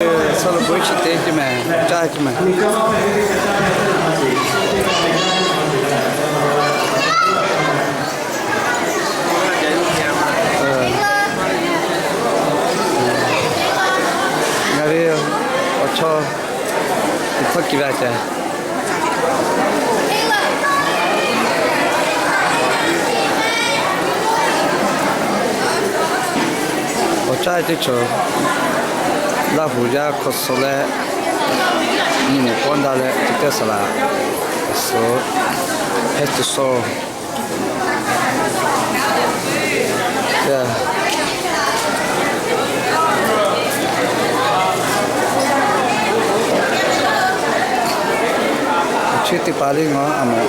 Celebrate chi te ce mehˍ, caˇ ce mehˍ. Ngaˬ ve awˬ chawˇ htawˇ kiˇ la ce. Awˬ caˇ teˇ cawˬ Laˇ huˍ yaˇ hk'aw suh leh, nyi mawˬ k'awˇ daˇ leh, teˇ teˇ saˍ laꞈ suh, head to toe. Chi teˇ hpaˍ le ngaˬ a maw,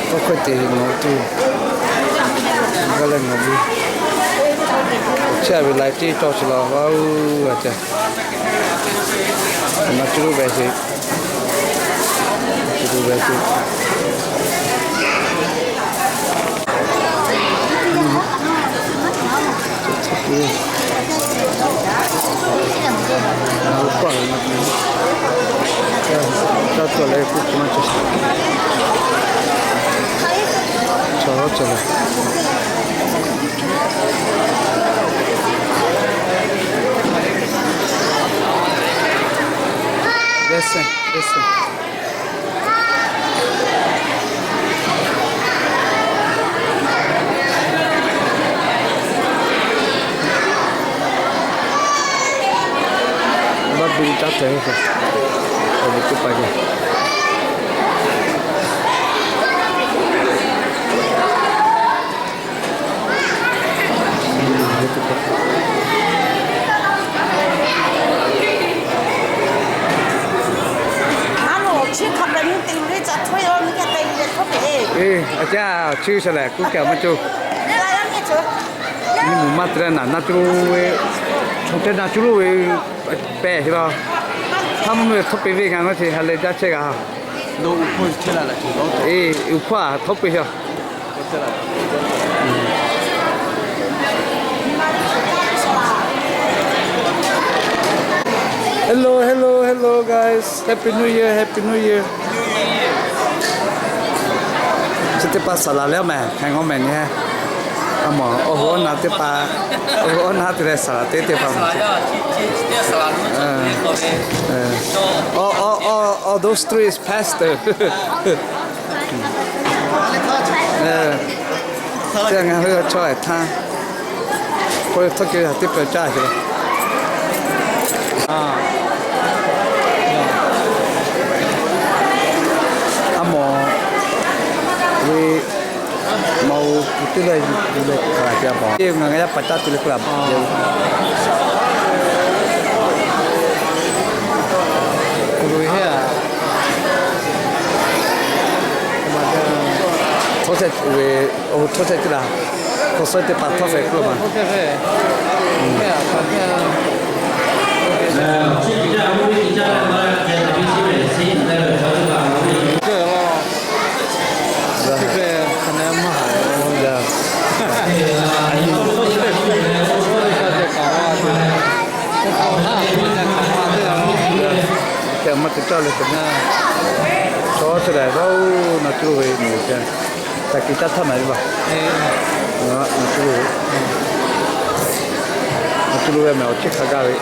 tawˇ hkawˇ te ngaˬ tuˬ g'a leh ngaˬ ve, chi a ve lai teˇ cawˇ chi la va uˬ a ce. Maˇ cuˇ ve ce, cuˇ ve ce. Listen, listen. Baˆ biˇ caˇ te ve, awˬ ve teˇ hpaˍ ve. Eˬ, a caˇ chi sha lehˬ kuˇ kaꞈ maˇ cawˬ. Nyi mawˬ maˇ te leh naˬ na cuˇ lo ve, chaw teˇ na cuˇ lo ve pehˬ heˆ law. Hk'a mvuhˇ miˬ htawˇ peꞈ ve ngaˬ ngaˬ chi ha leh jaˇ chehˇ g'a. Eˬ, uˬ hpawˇ a htawˇ peꞈ heˆ. Hello, hello, hello, guys. Happy New Year, Happy New Year. Chi teˇ hpaˍ saˍ laˍ leh mehˍ, hk'aˬ hk'e mehˍ nyi. A maw, awˬ hoꞈ awˬ na teˇ hpaˍ, awˬ hoꞈ awˬ na te leh saˍ laˍ teˇ teˇ hpaˍ. All, all, all, all those three is pastor. Chi ngaˬ hui chaw htaˇ k'oˆ ve htawˇ ke teˇ peuˬ caˇ sheˍ. A maw, ve maw, teˇ leh yuˬ leh hk'a gaˬ te a maw, ngaˬ g'a yaˇ paˍ caˇ te leh k'oˆ la. Htawˇ shehˆ ve, oˇ htawˇ shehˆ teˇ laˬ, hk'aw suh teˇ hpaˍ htawˇ fehꞈ k'oˆ la ma. Maˇ te caˇ leh, chaw chi lehˬ, na cuˇ lo ve mehˍ, taˇ kiˬ caˇ htaˇ maˍ ve baˬ. Na cuˇ lo ve, na cuˇ lo ve mehˍ, awˬ chi hk'a gaˇ ve.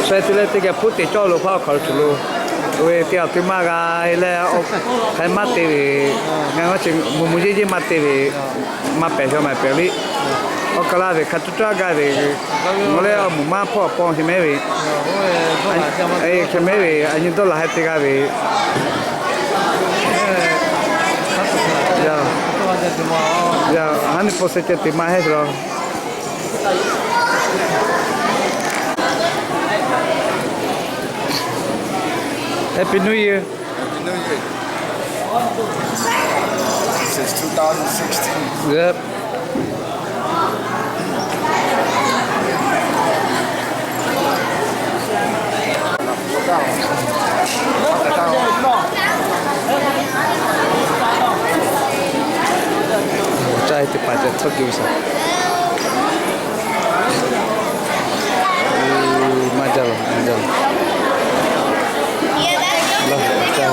Suh te leh teˇ geh hpuˉ te cawˇ lo hpaˇ awˬ hk'aw lo tuˬ lo, oˇ ve teˇ g'aˇ teˇ maˇ g'a leh, hk'aˬ hk'e maˇ te ve, ngaˬ g'aˇ chi mvuhˇ mvuhˇ yeˇ yeˇ maˇ te ve, maˇ pehˬ shaw maˍ pehˬ liˇ. Awˬ kaˬ la ve hk'a caˇ caˇ gaˇ ve, ngaˬ leh awˬ mvuhˇ maˇ hpawˇ awˬ paw hk'e mehˉ ve, hk'e mehˉ ve a nyi dawˇ laˬ hk'e te g'a ve. Yaꞈ, yaꞈ, haˉ ni paw se ceh te maˇ heˆ law. Happy New Year. Happy New Year. Since two thousand sixteen. Yep. Teˇ hpaˍ ca htawˇ keu ve shaˍ. Maˇ jaˇ laˬ, maˇ jaˇ laˬ. Laˇ, caˇ teˇ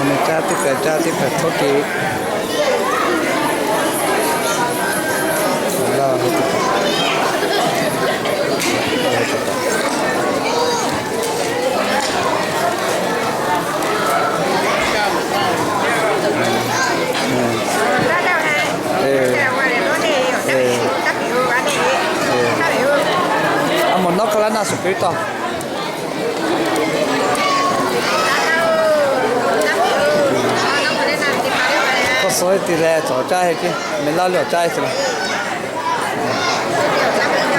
hpaˍ, caˇ teˇ hpaˍ, caˇ teˇ hpaˍ htawˇ keu. Laˇ, teˇ hpaˍ. A mawˬ nawˉ hk'aˇ laˇ naˆ suhˍ piˇ taw. K'awˇ suh ve te leh cawˬ caˇ he ce, meh laˇ leh awˬ caˇ he ce la.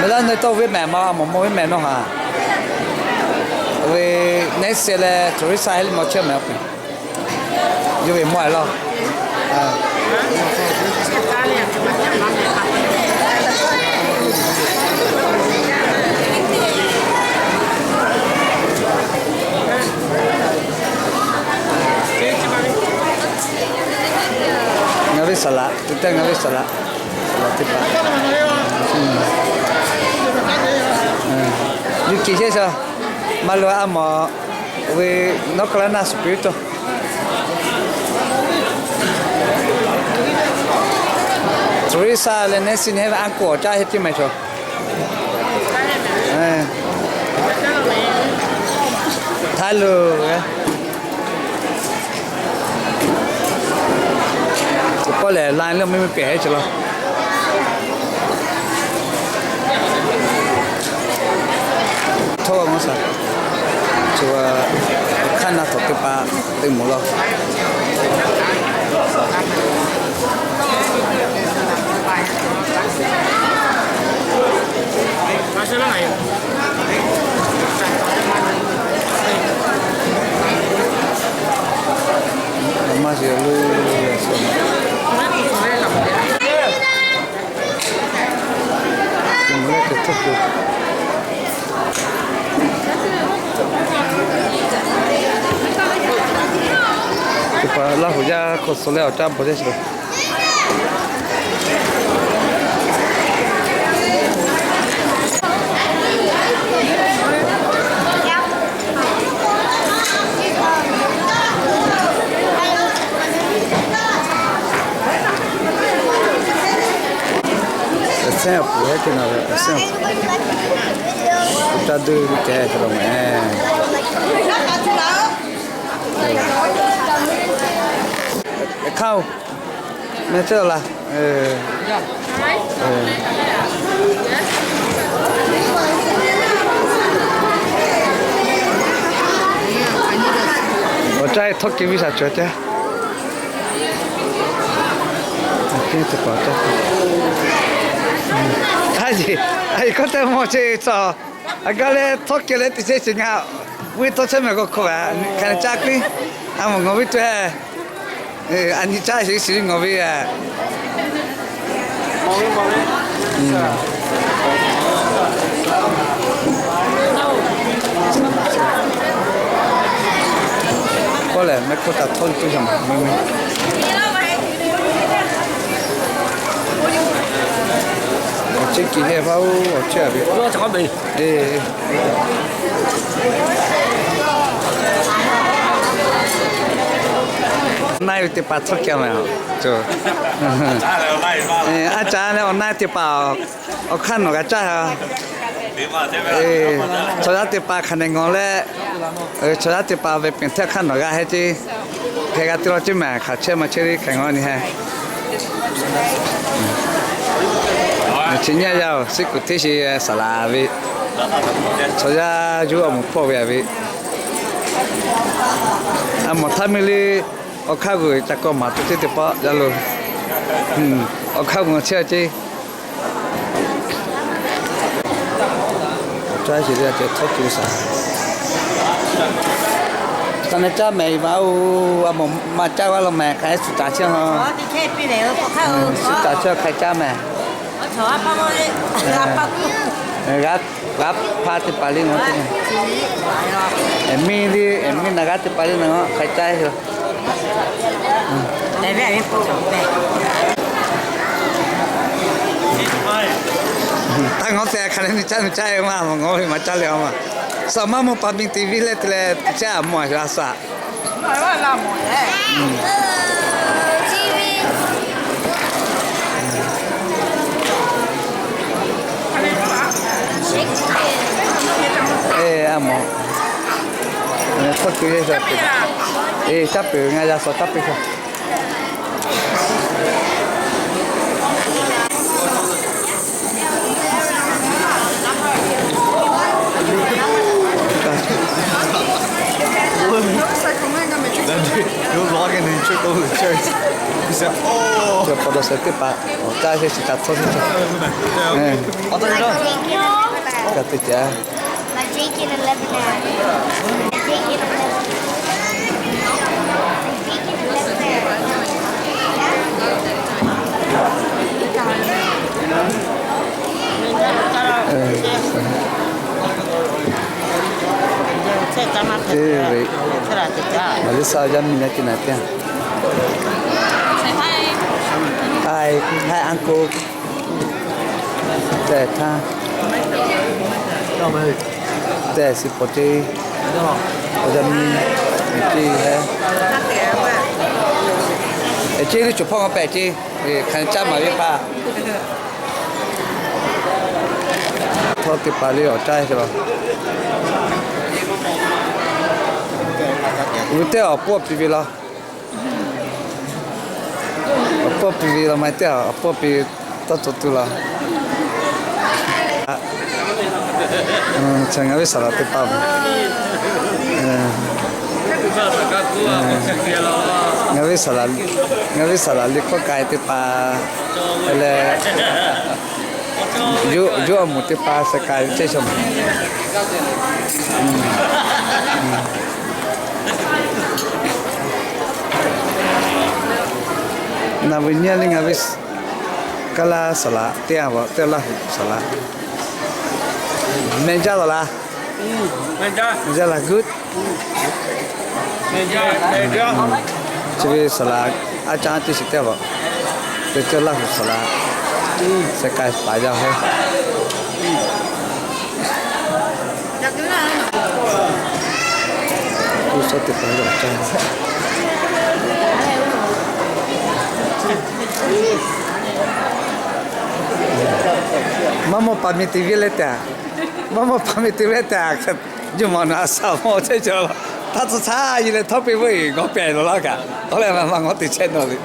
Meh laˇ na tawˇ ve mehˬ ma, a mawˬ mawˬ ve mehˬ nawˇ haˍ. Ve neˇ se leh Teresa heˆ le maw chehˇ mehˬ a peuˬ. Yawˇ ve mawˇ a laˇ. Ngaˬ ve saˍ laꞈ, teˇ ngaˬ ve saˍ laꞈ, saˍ laꞈ teˇ hpaˍ. Yuˇ ceˬ chehˇ shaˍ. Maˇ lo a mawˬ ve nawˉ hk'aˇ laˇ naˆ suhˍ piˇ ve taw. Teresa leh Nancy nyi heˆ ve a k'o awˬ caˇ he teˇ mehˬ chaw. Htaiˍ lo ve. Teˇ pawˆ lehˬ la leh mvuhˇ miˬ pehˬ heˆ ce laˇ. Htawˇ g'a mawˇ shaˍ. Chaw hk'aˇ na htawꞈ teˇ hpaˍ te mawˬ laˇ. Maˇ shiˍ lo. Teˇ hpaˍ Laˇ huˍ yaˇ hk'aw suh leh awˬ caˇ bvuhꞈ jaˇ sheˍ. Awˬ sehˉ awˬ puˍ heˆ te na ve, awˬ sehˉ awˬ puˍ, k'o caˇ duˇ ve kehˬ hk'e la mehˍ. Hk'aˇ-oˬ, meh cawˇ laˬ. Awˬ caˇ htawˇ keu ve shaˍ cawˬ caˇ. A yeˬ, a yeˬ k'awꞈ te mawˬ ce tcuh. A gaˇ leh htawˇ keu leh teˇ chehˇ shiˍ ngaˬ, vuiˇ htawˇ chehˇ mehˍ k'o hk'aw kaꞈ hk'aˬ caˇ k'uiˉ. A mawˬ ngawˬ viˉ tuˬ, a nyi caˇ shiˍ shiˍ ngawˬ viˉ. K'oˆ lehˬ, mehˆ hkawˇ taˍ htawˇ tuˬ yaˇ maˬ meh meh. Awˬ ceˇ kiˬ heh vaˇ oˬ, awˬ ceˇ a ve. Naˆ ve teˇ hpaˍ htawˇ keu mehˍ. A caˇ leh awˬ naˆ teˇ hpaˍ awˬ hk'aˇ nawˬ g'a caˇ a. Chaw yaˇ teˇ hpaˍ hk'aˬ nehˬ ngawˬ leh, chaw yaˇ teˇ hpaˍ ve peˍ hteˇ hk'aˇ nawˬ g'a heh ceˇ. Hk'e g'a te law ceˇ mehˍ, hk'aˬ chehˇ maˇ chehˇ le hk'e ngawˬ nyi heh. Chi nyi yaˇ oˬ, siˉ kuˬ hteˇ sheˍ saˍ laˍ ve, chaw yaˇ yuˇ awˬ moˍ hpawˇ ve a ve, a mawˬ htaˇ miˇ le, awˬ hk'aˇ g'uiˬ ca kawˇ maˍ tuˬ ceˇ teˇ pawˆ yaˇ lo. Awˬ hk'aˇ g'uiˬ chehˇ a ceˇ. Caˇ sheˍ le a ceh htawˇ keu shaˍ. Hk'aˬ nehˬ caˇ mehˍ i vaˇ oˬ, a mawˬ maˇ caˇ vaˇ law mehˍ, hk'aˬ heh suhˍ taˍ chehˇ a. Suhˍ taˍ chehˇ hk'aˬ caˇ mehˍ. G'a hpa teˇ hpaˍ le ngaˬ hui teˇ mehˍ. Miˇ le, miˇ naˬ g'aˇ teˇ hpaˍ le ngaˬ hui hk'aˬ caˇ heˆ laˬ. Taˇ ngawˉ te hk'a leh nyi caˇ nyi caˇ ve maˇ mawˬ, ngawˬ ve maˇ caˇ leh a ma. Suh maˇ mawˬ pa mi TV leh te leh te caˇ a mawˬ a suh. E, a mawˬ. Hk'oˆ tuˬ yehˇ, e, caˇ peuˬ ve ngaˬ yaˇ suh caˇ peuˬ ve. You're vlogging and you took over the church. He said, oh. Chi pa taw suh teˇ hpaˍ awˬ caˇ sheˍ chi ca htawˇ teˇ ca. Ka teˇ ca. Teˇ ve, Maˍriˆsaˆ yaˇ miˇ naˇ te na teˇ. Hi, hi, uncle. Tehˬ htaˇ, tehˬ shiˍ pawˍ ceˇ, awˬ yaˇ miˇ ceˇ hehˉ. Ceˇ teˇ cawˬ hpawˇ k'awꞈ pehꞈ ceˇ, hk'aˬ caˇ maˍ ve hpaˇ. Htawˇ teˇ hpaˍ le awˬ caˇ sheˍ laˬ. G'uiˬ teˇ awˬ pawˇ piˇ ve law. Awˬ pawˇ piˇ ve law maˇ heˆ, teˇ awˬ pawˇ piˇ tawˇ tcuh tuˬ laˬ. Chi ngaˬ ve saˍ laˍ teˇ hpaˍ. Ngaˬ ve saˍ laˍ, ngaˬ ve saˍ laˍ liꞈ hkawˇ k'ai teˇ hpaˍ leh, yawˇ awˬ moˍ teˇ hpaˍ suh k'ai ve ceˇ shaw ma. Naˬ ve nyi le ngaˬ ve Kaˇ laˇ saˍ laˍ teˇ g'aˇ, teˇ g'aˇ Laˇ huˍ saˍ laˍ. Meh jaˇ laˬ laˇ. Meh jaˇ laˬ good. Chi ve saˍ laˍ a caˇ teˇ shiˍ teˇ g'aˇ, teˇ g'aˇ Laˇ huˍ saˍ laˍ. Suh k'ai paˍ yaˇ hehˉ. Kuˇ suhˉ teˇ hpaˍ yaˇ caˇ. Maˇ mawˇ pa mi te viˇ leh tehꞈ, maˇ mawˇ pa mi te viˇ leh tehꞈ, juˇ maˬ naˬ a shaˍ mawˇ chehˇ cawˬ. Htaˇ tcuh htaˇ yi leh htawˇ piˇ veuˬ g'awˇ pehˍ laˬ laˇ kaꞈ, awˬ leh maˇ maˇ ngawˬ te chehˇ nawˬ le.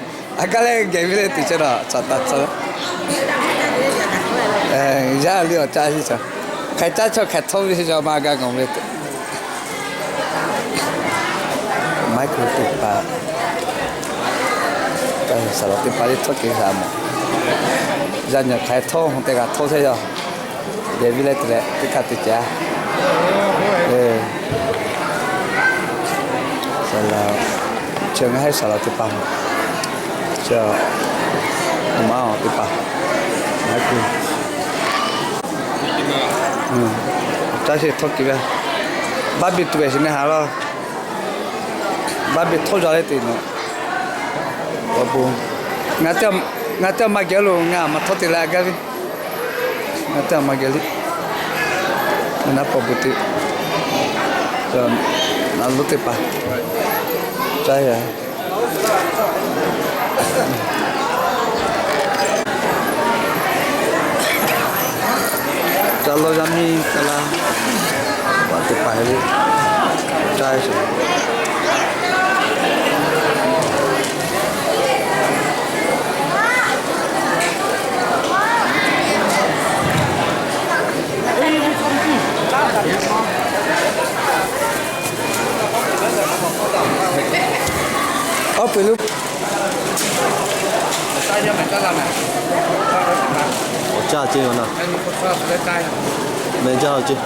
A gaˇ leh geh viˇ leh te chehˇ nawˬ tcuh taˇ tcuh. Yaˇ le awˬ caˇ sheˍ cawˬ. Hk'aˬ caˇ chaw hk'aˬ htawˇ ve sheˍ cawˬ ma gaˇ g'awˬ ve te. Maiˉ hkui teˇ hpaˍ, saˍ laˍ teˇ hpaˍ le htawˇ kehˬ g'a mawˬ. Yaˇ nyi hk'aˬ htawˇ hk'aˬ te g'a htawˇ chehˇ yaˇ. Yehˬ viˇ leh te leh teˇ hkaˇ te caˇ. Saˍ laˍ, chi ngaˬ hui saˍ laˍ teˇ hpaˍ, chi maˇ teˇ hpaˍ, maiˉ hkui. Caˇ sheˍ htawˇ kehˬ ve, baˆ biˇ tuˬ ve sheˍ neˇ ha laˇ. Baˆ biˇ htawˇ jaˇ leh te nawˬ. Ngaˬ teˇ, ngaˬ teˇ maˇ geh lo ngaˬ maˇ htawˇ te leh a gaˇ ve. Ngaˬ teˇ maˇ geh le. Ngaˬ naˉ paw bu te. Naˬ lo teˇ hpaˍ caˇ yaˇ. Ca law yaˇ miˇ kaˇ laˇ paˍ teˇ hpaˍ le caˇ sheˍ. Awˬ pui lo. Awˬ caˇ ceˇ na. Meh jaˇ lo ceˇ.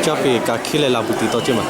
Caˇ piˇ kaꞈ hkiˉ leh la bu tiꞈ tawˇ ceˇ ma.